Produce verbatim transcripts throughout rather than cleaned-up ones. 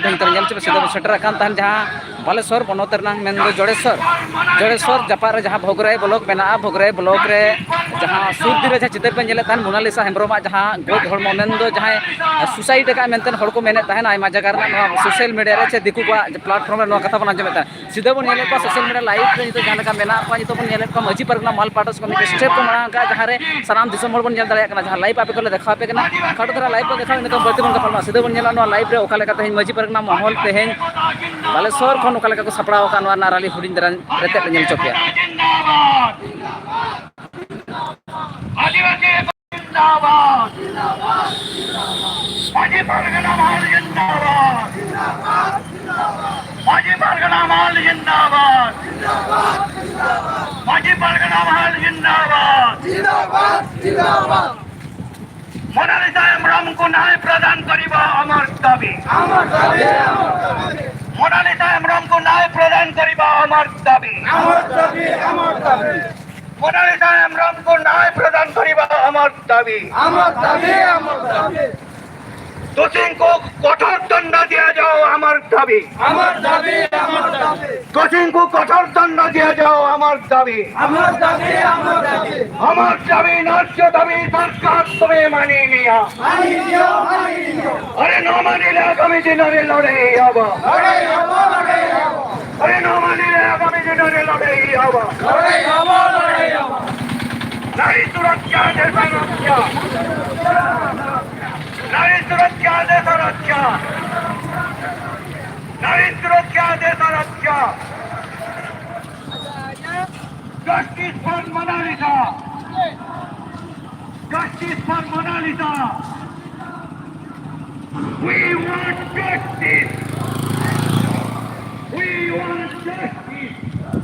ᱛᱮᱦᱮᱧ ᱧᱮᱞ ᱦᱚᱪᱚ ᱯᱮ, ᱥᱤᱫᱷᱟᱹ ᱵᱚᱱ ᱥᱮᱴᱮᱨ ᱟᱠᱟᱱ ᱛᱟᱦᱮᱱ ᱡᱟᱦᱟᱸ ᱵᱟᱞᱮᱥᱚᱨ ᱵᱚᱱᱚᱛ ᱨᱮᱱᱟᱜ ᱢᱮᱱᱫᱚ ᱡᱚᱲᱮᱥᱚᱨ, ᱡᱚᱲᱮᱥᱚᱨ ᱡᱟᱯᱟᱜ ᱨᱮ ᱡᱟᱦᱟᱸ ᱵᱷᱚᱜᱽᱨᱟᱭ ᱵᱞᱚᱠ ᱢᱮᱱᱟᱜᱼᱟ, ᱵᱷᱚᱜᱽᱨᱟᱭ ᱵᱞᱚᱠ ᱨᱮ ᱡᱟᱦᱟᱸ ᱥᱩᱨ ᱫᱤᱱ ᱨᱮ ᱡᱟᱦᱟᱸ ᱪᱤᱛᱟᱹᱨ ᱯᱮ ᱧᱮᱞᱮᱫ ᱛᱟᱦᱮᱱ ᱢᱳᱱᱟᱞᱤᱥᱟ ᱦᱮᱢᱵᱨᱚᱢᱟᱜ ᱡᱟᱦᱟᱸ ᱜᱚᱡ ᱦᱚᱲᱢᱚ ᱢᱮᱱᱫᱚ ᱡᱟᱦᱟᱸᱭ ᱥᱩᱥᱟᱭᱤᱰ ᱟᱠᱟᱫ ᱢᱮᱱᱛᱮ ᱦᱚᱲ ᱠᱚ ᱢᱮᱱᱮᱫ ᱛᱟᱦᱮᱱ ᱟᱭᱢᱟ ᱡᱟᱭᱜᱟ ᱨᱮᱱᱟᱜ ᱱᱚᱣᱟ ᱥᱳᱥᱟᱞ ᱢᱤᱰᱤᱭᱟ ᱨᱮ ᱥᱮ ᱫᱤᱠᱩ ᱠᱚᱣᱟᱜ ᱯᱞᱟᱴᱯᱷᱚᱨᱢ ᱨᱮ ᱱᱚᱣᱟ ᱠᱟᱛᱷᱟ ᱵᱚᱱ ᱟᱸᱡᱚᱢᱮᱫ ᱛᱟᱦᱮᱱ᱾ ᱥᱤᱫᱷᱟᱹ ᱵᱚᱱ ᱧᱮᱞᱮᱫ ᱠᱚᱣᱟ ᱥᱳᱥᱟᱞ ᱢᱤᱰᱤᱭᱟ ᱞᱟᱭᱤᱵᱷ ᱨᱮ ᱱᱤᱛᱚᱜ ᱡᱟᱦᱟᱸ ᱞᱮᱠᱟ ᱢᱮᱱᱟᱜ ᱠᱚᱣᱟ, ᱱᱤᱛᱚᱜ ᱵᱚᱱ ᱧᱮᱞᱮᱫ ᱠᱚᱣᱟ ᱢᱟᱹᱡᱷᱤ ᱯᱟᱨᱜᱟᱱᱟ ᱢᱟᱞ ᱯᱟᱦᱴᱟ ᱥᱮᱫ ᱠᱷᱚᱱ ᱢᱤᱫᱴᱮᱱ ᱥᱴᱮᱯ ᱠᱚ ᱢᱟᱲᱟᱝ ᱟᱠᱟᱫᱼᱟ, ᱡᱟᱦᱟᱸ ᱨᱮ ᱥᱟᱱᱟᱢ ᱫᱤᱥᱚᱢ ᱦᱚᱲ ᱵᱚᱱ ᱧᱮᱞ ᱫᱟᱲᱮᱭᱟᱜ ᱠᱟᱱᱟ᱾ ᱡᱟᱦᱟᱸ ᱞᱟᱭᱤᱵᱷ ᱟᱯᱮ ᱠᱚᱞᱮ ᱫᱮᱠᱷᱟᱣ ᱟᱯᱮ ᱠᱟᱱᱟ, ᱠᱷᱟᱴᱚ ᱫᱷᱟᱨᱟ ᱞᱟᱭᱤᱵᱷ ᱠᱚ ᱫᱮᱠᱷᱟᱣ, ᱤᱱᱟᱹ ᱛᱟᱭᱚᱢ ᱵᱟᱹᱲᱛᱤ ᱵᱚᱱ ᱜᱟᱯᱟᱞ ᱢᱟᱨᱟᱜᱼᱟ᱾ ᱥᱤᱫᱷᱟᱹ ᱵᱚᱱ ᱧᱮᱞᱟ ᱱᱚᱣᱟ ᱞᱟᱭᱤᱵᱷ ᱨᱮ ᱚᱠᱟ ᱞᱮᱠᱟ ᱛᱮᱦᱮᱧ ᱢᱟᱹᱡᱷᱤ ᱯᱟᱨᱜᱟᱱᱟ ᱢᱚᱦᱚᱞ ᱛᱮᱦᱮᱧ ᱵᱟᱞᱮᱥᱚᱨ ᱠᱷᱚᱱ ᱚᱠᱟ ᱞᱮᱠᱟ ᱠᱚ ᱥᱟᱯᱲᱟᱣ ᱟᱠᱟᱫ ᱱᱚᱣᱟ ᱨᱮᱱᱟᱜ ᱨᱟᱞᱤ ᱦᱩᱰᱤᱧ ᱫᱷᱟᱨᱟ ᱨᱮᱛᱮᱫ ᱞᱮ ᱧᱮᱞ ᱦᱚᱪᱚ ᱯᱮᱭᱟ᱾ ᱡᱤᱱᱫᱟᱵᱟᱫ। ᱢᱟᱹᱡᱷᱤ ᱯᱟᱨᱜᱟᱱᱟ ᱢᱚᱦᱚᱞ ᱡᱤᱱᱫᱟᱵᱟᱫ। ᱢᱟᱹᱡᱷᱤ ᱯᱟᱨᱜᱟᱱᱟ ᱢᱚᱦᱚᱞ ᱡᱤᱱᱫᱟᱵᱟᱫ। ᱢᱟᱹᱡᱷᱤ ᱯᱟᱨᱜᱟᱱᱟ ᱢᱚᱦᱚᱞ ᱡᱤᱱᱫᱟᱵᱟᱫ। ᱡᱤᱱᱫᱟᱵᱟᱫ, ᱡᱤᱱᱫᱟᱵᱟᱫ। মোনালিসা হেমব্রমকে ন্যায় প্রদান করিবা আমার দাবি। আমার দাবি, আমার দাবি। মোনালিসা হেমব্রমকে ন্যায় প্রদান করিবা আমার দাবি। আমার দাবি, আমার দাবি। মোনালিসা হেমব্রমকে ন্যায় প্রদান করিবা আমার দাবি। আমার দাবি, আমার দাবি। দোষীকে কঠোর দণ্ড দিয়া যাও আমার দাবি। আমার দাবি, আমার দাবি। দোষীকে কঠোর দণ্ড দিয়া যাও আমার দাবি। আমার দাবি, আমার দাবি। আমার দাবি, ন্যায্য দাবি সরকার তুমি মানি নিও। মানি নিও, মানি নিও। আরে না মানিলে আগামী দিনের লড়াই হব। লড়াই হব, লড়াই হব। আরে না মানিলে আগামী দিনের লড়াই হব। লড়াই হব, লড়াই হব। নারী সুরক্ষা, দেশ রক্ষা। নারী সুরক্ষা, দেশ রক্ষা। নারী সুরক্ষা, দেশ রক্ষা। Justice for Monalisa. Justice for Monalisa. We want justice. We want justice.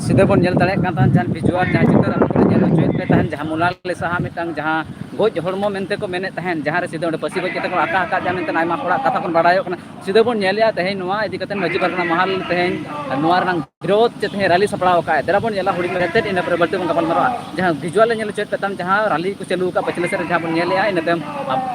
ᱥᱤᱫᱷᱟᱹ ᱵᱚᱱ ᱧᱮᱞ ᱫᱟᱲᱮᱭᱟᱜ ᱠᱟᱱ ᱛᱟᱦᱮᱸᱫ ᱡᱟᱦᱟᱸ ᱵᱷᱤᱡᱩᱣᱟᱞ, ᱡᱟᱦᱟᱸ ᱪᱤᱛᱟᱹᱨ ᱟᱯᱮ ᱠᱚᱞᱮ ᱧᱮᱞ ᱦᱚᱪᱚᱭᱮᱫ ᱯᱮ ᱛᱟᱦᱮᱸᱫ, ᱡᱟᱦᱟᱸ ᱢᱳᱱᱟᱞᱤᱥᱟ ᱦᱟᱜ ᱢᱤᱫᱴᱟᱝ ᱡᱟᱦᱟᱸ ᱜᱚᱡ ᱦᱚᱲᱢᱚ ᱢᱮᱱᱛᱮ ᱠᱚ ᱢᱮᱱᱮᱫ ᱛᱟᱦᱮᱸᱫ, ᱡᱟᱦᱟᱸ ᱨᱮ ᱥᱤᱫᱷᱟᱹ ᱚᱸᱰᱮ ᱯᱟᱹᱥᱤ ᱜᱚᱡ ᱠᱟᱛᱮ ᱠᱚ ᱟᱠᱟ ᱟᱠᱟᱫ ᱡᱟᱦᱟᱸ ᱢᱮᱱᱛᱮ ᱟᱭᱢᱟ ᱦᱚᱲᱟᱜ ᱠᱟᱛᱷᱟ ᱵᱚᱱ ᱵᱟᱲᱟᱭᱚᱜ ᱠᱟᱱᱟ᱾ ᱥᱤᱫᱷᱟᱹ ᱵᱚᱱ ᱧᱮᱞᱮᱜᱼᱟ ᱛᱮᱦᱮᱧ ᱱᱚᱣᱟ ᱤᱫᱤ ᱠᱟᱛᱮ ᱢᱟᱹᱡᱷᱤ ᱯᱟᱨᱜᱟᱱᱟ ᱢᱟᱦᱟᱞ ᱛᱮᱦᱮᱧ ᱱᱚᱣᱟ ᱨᱮᱱᱟᱜ ᱵᱤᱨᱳᱫᱷ ᱪᱮᱫ ᱛᱮᱦᱮᱧ ᱨᱟᱞᱤ ᱥᱟᱯᱲᱟᱣ ᱟᱠᱟᱫᱼᱟ᱾ ᱫᱮᱞᱟ ᱵᱚᱱ ᱧᱮᱞᱟ ᱦᱩᱰᱤᱧ ᱢᱮᱱᱛᱮ, ᱤᱱᱟᱹ ᱯᱚᱨᱮ ᱵᱟᱹᱲᱛᱤ ᱵᱚᱱ ᱜᱟᱯᱟᱞ ᱢᱟᱨᱟᱜᱼᱟ᱾ ᱡᱟᱦᱟᱸ ᱵᱷᱤᱡᱩᱣᱟᱞ ᱞᱮ ᱧᱮᱞ ᱦᱚᱪᱚᱭᱮᱫ ᱯᱮ ᱛᱟᱦᱮᱸᱫ, ᱡᱟᱦᱟᱸ ᱨᱟᱞᱤ ᱠᱚ ᱪᱟᱹᱞᱩ ᱟᱠᱟᱫ ᱯᱟᱹᱪᱷᱞᱟᱹ ᱥᱮᱫ ᱨᱮ, ᱡᱟᱦᱟᱸ ᱵᱚᱱ ᱧᱮᱞᱮᱜᱼᱟ, ᱤᱱᱟᱹ ᱛᱟᱭᱚᱢ ᱟᱵ-,